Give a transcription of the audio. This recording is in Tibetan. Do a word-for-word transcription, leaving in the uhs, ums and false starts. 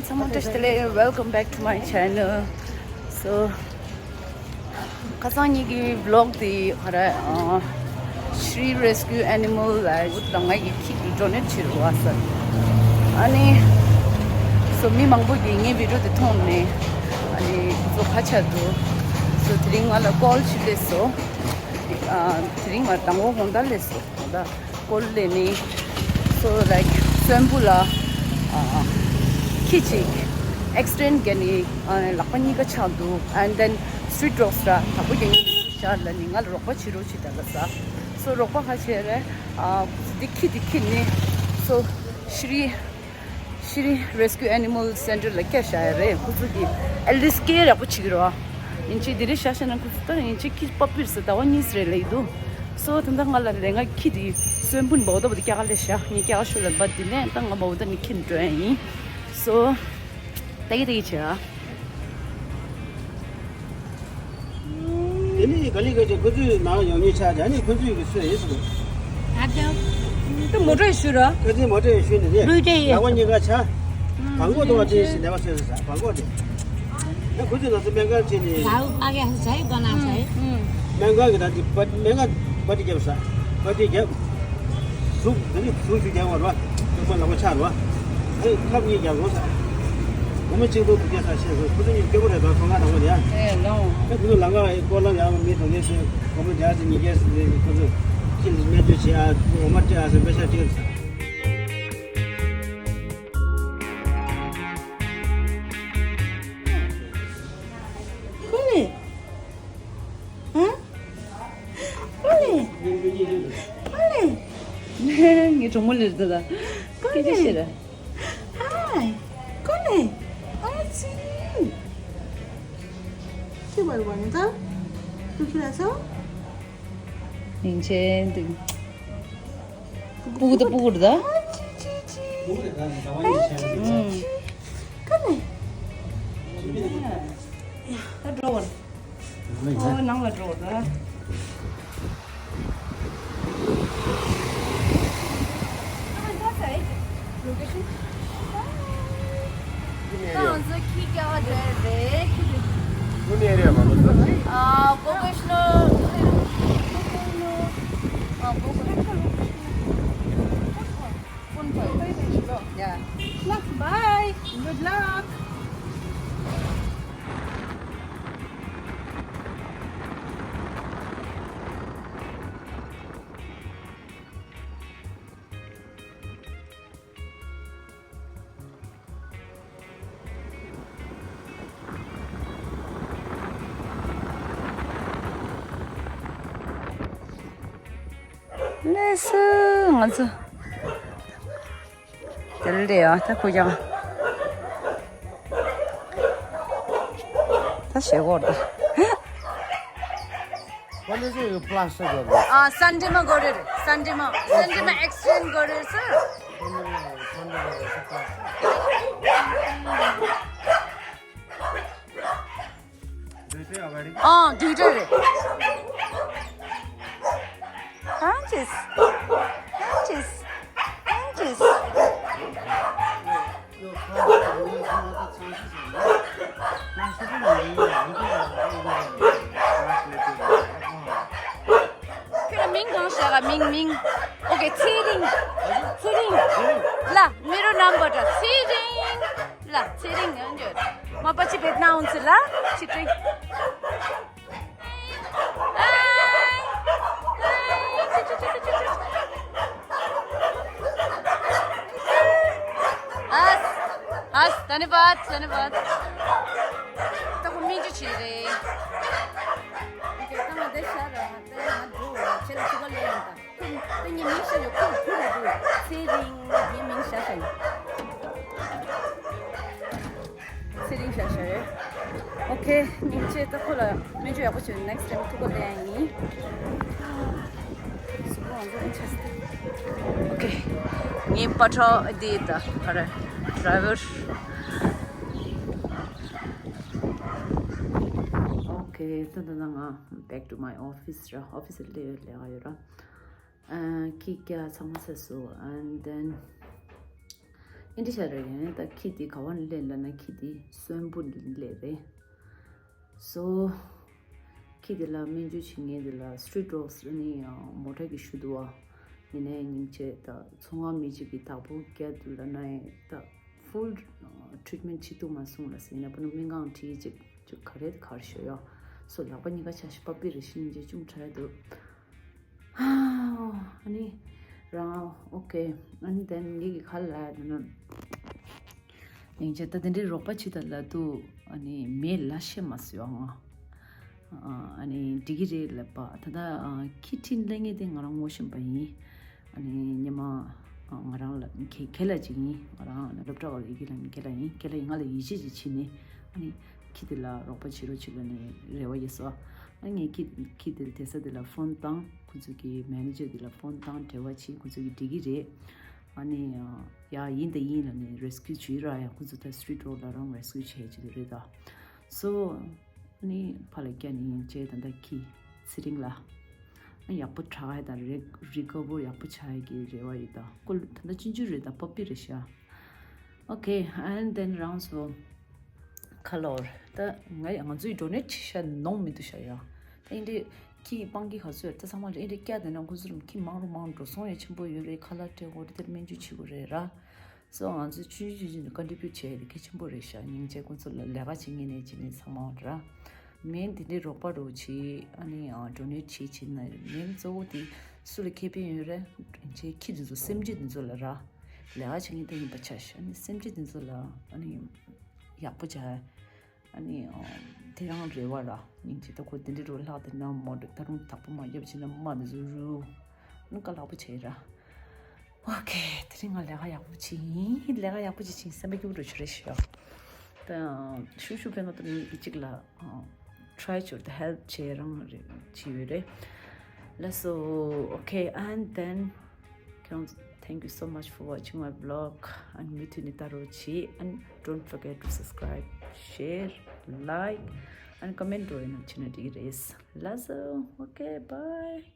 ཚང་མ་བཀྲ་ཤིས་བདེ་ལེགས། Welcome back to my channel. So, ཁ་སང་ཉིད་ཀྱི་vlog དེ་ཧ་ར། Shri Rescue Animal ལ་ཡོད་ལ་ང་ཡི་ཁྱི་གི་donate བྱེད་རོགས་ཟེར། ཨ་ནི། So མི་མང་པོ་གིས་ངའི་video དེ་མཐོང་ནས་ཨ་ནི་ཚོ་ཁ་ཆར་འདུག So དེ་རིང་ང་ལ་call ཅིག་སླེབས་སོང་། ཨ། དེ་རིང་ང་དང་པོ་དགོང་དག་སླེབས་སོང་། དགོང་དག་call སླེབས་ནས། So like གསོན་པོ་ལ་ཨ་ཁྱི་གཅིག་accident བརྒྱབ་ནས་ཨ་ལག་པ་གཉིས་ཀ་ཆག་འདུག and then street dogs ར་དག་པོ་རྒྱག་ནས་བཞག་ལ་ནི་ང་ལ་རོགས་པ་བྱེད་རོགས་བྱེད་ད་ལ་ཟ། So རོགས་པ་ཁ་ཆེ་རེད། ཨ་འདི་ཁྱི་འདི་ཁྱི་ནི། So Shri Shri Rescue Animal Center ལ་སྐྱེལ་བཞག་ཡ་རེད། ཁོ་ཚོ་གིས་at least care ཡག་པོ་བྱེད་ཀྱི་རེད་བ། ཡིན་གཅིག་འདི་རིགས་བཞག་བཞག་ན་ཁོ་ཚོ་ད་ཡིན་གཅིག་ཁྱི་པ་པིར་ཟེར་ཟླ་བ་གཉིས་རེད་ལེགས་འདུག So ད་ལྟ་ང་ལ་ལས་ང་ཁྱི་དེ་གསོན་པོ་འབའ་བོ་ད་བོ་དེ་སྐྱ་ཀ་ལས་བཞག་ངས་སྐྱ་ཀ་ཤོད་ལ་འབའ་དེ་ནས་ད་ང་འབའ་བོ་ད་ནི་ཁྱི་འགྲོ་ཡ་ཡིན། So ད་གི་ད་གི་བྱེད་ཨ། དེ་ནི་ག་ལི་ག་ཅིག་ཁོ་ཚོའི་ནང་ཡོང་མཁན་ཆགས་ཀྱང་ནི་ཁོ་ཚོའི་གི་སུ་ཡིན་ཟེར། ཨ་ཅག་ཏུ་མོ་ཊ་ཞུ་ར། ཁོ་ཚོའི་མོ་ཊ་ཞུ་ནི་རེད། ལུས་ཏེ་ཡེ། ལག་པ་གཉིས་ཀ་ཆ། བང་གོ་ཏོ་བ་ཏི་ཞིག་ནད་པ་སོས་ས་བང་གོ་ཏི། ད་ཁོ་ཚོའི་ནང་སོ་སྨན་ཁང་ཁྲིད་ནི། ལའུ་ཨ་ག་ཧུ་ཟའི་གོ་ན་ཟའི། སྨན་ཁང་གི་ད་ཏི་པ་སྨན་ཁང་པ་ཏི་རྒྱབ་ས། པ་ཏི་རྒྱབ། ཟུག་འདི་ནི་ཟུག་ཞུ་རྒྱག་བར་བ། ཐུག་པ་ལག་པ་ཆག་ར་བ། ཨེ་ཁབ་གཉིས་རྒྱག་རོགས་ས། འོ་མ་གཅིག་ཏུ་བུ་སྐྱེ་ས་ཤེས་སོ་ཁོ་ཚོ་གཉིས་སྐྱོ་པོ་རེད་ད་ཁོ་ང་དང་པོ་རེད་ཨ། ཨེ་ལོང་། ཨེ་ཁོ་ཚོ་ལང་ཀ་ཨེ་ཀོ་ལ་ཡང་མི་དོ་ངེས་སེ་འོ་མ་རྒྱག་ཅིག་གཉིས་རྒྱག་ཟེར་ཏེ་ཁོ་ཚོ་ཁྱི་ལ་སྨན་བཅོས་བྱེད་ཨ་འོ་མ་སྤྲད་ཨ་ཟེར་པེ་ཤ་སྤྲད་ས། ཁོ་ལེ། ཨ། ཁོ་ལེ། ཁོ་ལེ། ངའི་གྲོགས་མོ་ལེར་ད་ད། ཁོ་སྐད་ཆ་ལེ། བཤད་ར། ཧའི། ཁོ་ལེ། ཨ་ཙི། ཁྱི་བར་བར་ནི་ད། ཏུ་ཁྱི་ལ་སོ། ཡིན་ཆེན་དུ། སྤུ་གུ་དང་སྤུ་གུ་རེད་ད། ཨ་ཙི་ཙི་ཙི། ཨ་ཙི་ཙི་ཙི། ཁ་ནས། ད་འགྲོ་བར། ཨོ་ནང་ལ་འགྲོ་བར་ད། Location. ང་ཚོ་ཁྱི་སྐྱ་བ་འདྲ་རེད། ཁྱི་དེ། ཀུན་ཨེ་རི་ཡ་མ་ལོ་ས། ཨ་བོ་ཀེ་ཤ་ནལ། ཨ་བོ་ཀེ་ཤ་ནལ། ཀུན་ཕ། Yeah. Bye. Good luck. ལགས་སོ། ང་ཚོ་དེ་ལས་ཡ་ད་ཁོ་ཀྱང་ད་ཞེ་གོ་རེད། What is it? Plastic of this? ཨ། སན་ཌེ་མ་གོ་རེད། སན་ཌེ་མ། སན་ཌེ་མ་ཨེག་སི་ཆེན་ཇི་གོ་རེད་ཟེར། Sunday, Sunday, ཨ། དུས་དྲན་རེད། ཨང་ཅིས། ཨང་ཅིས། ཨང་ཅིས། ཁྱོད་ལ་མིང་གང་བྱ་ག་མིང་མིང་། ཨོ་ཀེ་ཚེ་རིང་། ཚེ་རིང་། ལ་མི་རོ་རྣམ་པ་འདྲ་ཚེ་རིང་། ལ་ཚེ་རིང་ཡོང་རྒྱུ། མ་པ་ཅི་བེད་ན་འོང་ཚེ་ལ་ཚེ་རིང་། ཨ། ཨ། धन्यवाद धन्यवाद། ད་ཁོ་སྨན་བཅོས་བྱེད་རེད། ཨོ་ཀེ་ད་ང་འདི་ཤར་ར་ང་ད་ང་འགྲོ་བ་ཁྱེད་ལ་ཐུག་ག་ལེན་ཡིན་ད། ཁོ་ད་ངའི་མིང་ཤར་ཡོད་ཁོ་བུ་རེད་འདུག་ཚེ་རིང་ངའི་མིང་ཤར་ཤར་ཡོད། ཚེ་རིང་ཤ་ཤ་རེད། ཨོ་ཁེ། སྙིང་རྗེ། ད་ཁོ་ལ་སྨན་བཅོས་ཡག་པོ་བྱས་ནས་next time ཐུག་ག་ལེན་ཡིན། གཟུགས་པོ་ང་ཚོ་ཨིན་ཆེ་སྟེ། ཨོ་ཁེ། ངའི་པ་ཏྲ་འདི་ད་ག་རེ་driver། ཨོ་ཁེ། ད་ད་ད་ང་back to my office ར། ཨོ་ཕི་སི་ལ་ལས་ལས་ཀ་ཡོད་ར། ཨ། ཁྱི་སྐྱ་ཚང་མ་ཟ་སོང་། And then ཨིན་དྲི་ཤ་རེ་ཡང་ད་ཁྱི་དེ་ག་བ་ནས་སླེབས་ལབ་ན་ཁྱི་དེ་གསོན་པོ་ནས་སླེབས་རེད། སོ། ཁྱི་དེ་ལ་སྨན་བཅོས་བྱེད་མཁན་དེ་ལ་སི་ཊི་རི་ཊི་ཌོག་སི་ནི་མོ་ཊ་གི་ཤུ་དུ་བ། ཡིན་ནའི་སྙིང་རྗེ་ད་ཚོང་ཁང་མི་གཅིག་གི་བདག་པོ་རྒྱ་དུ་ལབ་ན་ཡང་ད་ཕུལ་ཊི་རི་ཊི་མེན་ཊི་བྱེད་ཐུབ་མ་སོང་ལ་ཟེར་ཡིན་ན་པ་ནུ་སྨན་ཁང་ཁྲིད་ཅིག་ཅིག་ག་རེ་གར་ཤོ་ཡོ། སོ་ལག་པ་གཉིས་ཀ་ཆ་ཤི་པ་པི་རེ་ཤི་སྙིང་རྗེ་ཅུང་ཁྲ་ཡ་དུ། ཨ་ནི་རང་ཨོ་ཀེ། ཨ་ནི་དེན་ངེད་ཀྱི་ཁ་ལ་དེ་ན་ཡིན་ཆེ་ད་དེ་འདྲའི་རོགས་པ་བྱེད་ད་ལ་དུ་ཨ་ནི་མེད་ལ་ཤེས་མ་སུ་ཡོང་ཨ་ནི་འགྲིག་གི་རེད་ལབ་པ་ད་ད་ཁྱི་ཁྲིན་ལེ་ངེ་དེ་ང་རང་ངོ་ཤེས་པ་ཡིན། ཨ་ནི་ཉི་མ་ང་རང་ལ་ཁེ་ཁེ་ལ་ཅིག་ཡིན། ང་རང་སློབ་གྲྭ་བ་ལ་ཡི་གེ་ལ་མི་ཁེ་ལ་ཡིན། ཁེ་ལ་ཡིན་ང་ལ་ཡིད་ཆེས་ཅིག་བྱེད་ནས་ཨ་ནི་ཁྱི་དེ་ལ་རོགས་པ་བྱེད་རོགས་བྱེད་ལ་ནི་རེ་བ་ཡོད་སོ། ཨ་ངས་ཁྱི་ཁྱི་དེ་ལ་དེ་ས་དེ་ལ་ཕོན་བཏང་ཁོ་ཚོ་གི་མེ་ནེ་ཇར་དེ་ལ་ཕོན་བཏང་འབྲེལ་བ་བྱེད་ཁོ་ཚོ་གི་འགྲིག་གི་རེད། ཨ་ནི་ཡ་ཡིན་ད་ཡིན་ལ་ནི་རེ་སི་ཀིའུ་བྱེད་ར་ཡ་ཁོ་ཚོ་ད་སི་ཊི་རི་ཊི་རོ་ལ་རང་རེ་སི་ཀིའུ་བྱེད་ཀྱི་རེད་ད། སོ། ནི་ཕ་ལ་སྐྱ་ནི་ཡིན་ཅེས་ད་ལྟ་ཁྱི་ཚེ་རིང་ལ་ཡག་པོ་དྲག་ཡ་དང་རི་རི་ཀོ་བར་ཡག་པོ་ཆགས་ཡ་གི་རེ་བ་ཡོད་ད། ཀོ་ད་ལྟ་ཆུང་ཆུང་རེད་ད་པ་པི་རེད་ཤག Okay, and then rounds for color. ད་ང་ང་ཚོས་ཌོ་ནེཊ་བྱེད་ཤ་ནོང་མི་འདུག་ཤ་ཡ། ད་ཨིན་དྲི་ཁྱི་སྤང་གི་ག་ཚོད་ད་ཚང་མ་ལ་ཨིན་དྲི་སྐྱ་དེ་ན་ཁོ་ཚོར་ཁྱི་མང་རུ་མང་འགྲོ་སོང་ཡ་ཆེན་པོ་ཡོད་རེད། ཁ་ལག་སྤྲད་དགོས་རེད། དེར་སྨན་བཅོས་བྱེད་དགོས་རེད་ར། སོ་ང་ཚོས་ཆུང་ཆུང་ཆུང་ཆུང་ཀོན་ཊི་བྷིའུ་ཊི་བྱས་ཏེ་གལ་ཆེན་པོ་རེད་ཤག་སྙིང་རྗེ་ཁོང་ཚོ་ལ་ལས་ཀ་བྱེད་མཁན་ནས་བྱེད་མཁན་ཚང་མ་ར། མེན་དེ་འདྲའི་རོགས་པ་རོགས་བྱེད་ཨ་ནི་ཌོ་ནེཊ་བྱེད་བྱེད་ན་མེན་གཙོ་བོ་དེ་སུ་ལ་ཁེ་ཕན་ཡོད་རེད། ཆེ་ཁྱི་དེ་ཚོ་སེམས་ཅན་དེ་ཚོ་ལ་ར། ལས་ཀ་བྱེད་མཁན་དེ་ཡིན་པ་ཆ་ཤག་ཨ་ནི་སེམས་ཅན་དེ་ཚོ་ལ་ཨ་ནི་ཡག་པོ་བྱ། ཨ་ནི་དེ་རང་རེ་བ་ར་སྙིང་རྗེ་ད་ཁོ་དེ་འདྲའི་རོགས་ལྷག་དེ་ན་མོ་ད་རུང་དག་པོ་མ་རྒྱབ་བྱེད་ན་མ་དེ་ཚོ་རུ་ཨ་ནི་དཀའ་ལག་པོ་བྱེད་ར། ཨོ་ཁེ། དེ་རིང་ང་ལས་ཀ་ཡག་པོ་བྱས་ཡིན། ལས་ཀ་ཡག་པོ་བྱས་བྱས་སེམས་པ་སྐྱིད་པོ་འགྲོ་ཆོག་རེད་ཤག་ད་ཤུ་ཤུ་ཕན་ང་ད་མི་གཅིག་ལ་ཨ་ཊི་རའི་བྱོས་ད་ཧེལ་པ་བྱས་རང་རེད་བྱས་ཡོད་རེད། ལགས་སོ། Okay, and then ཁྱེད་རང་thank you so much for watching my vlog. And མུ་མཐུད་ནས་ལྟ་རོགས་བྱེད། And don't forget to subscribe, share, like and comment འགྲོ་ཡིན་ན་བྱེད་ན་འགྲིག་གི་རེད། ལགས་སོ། Okay, bye.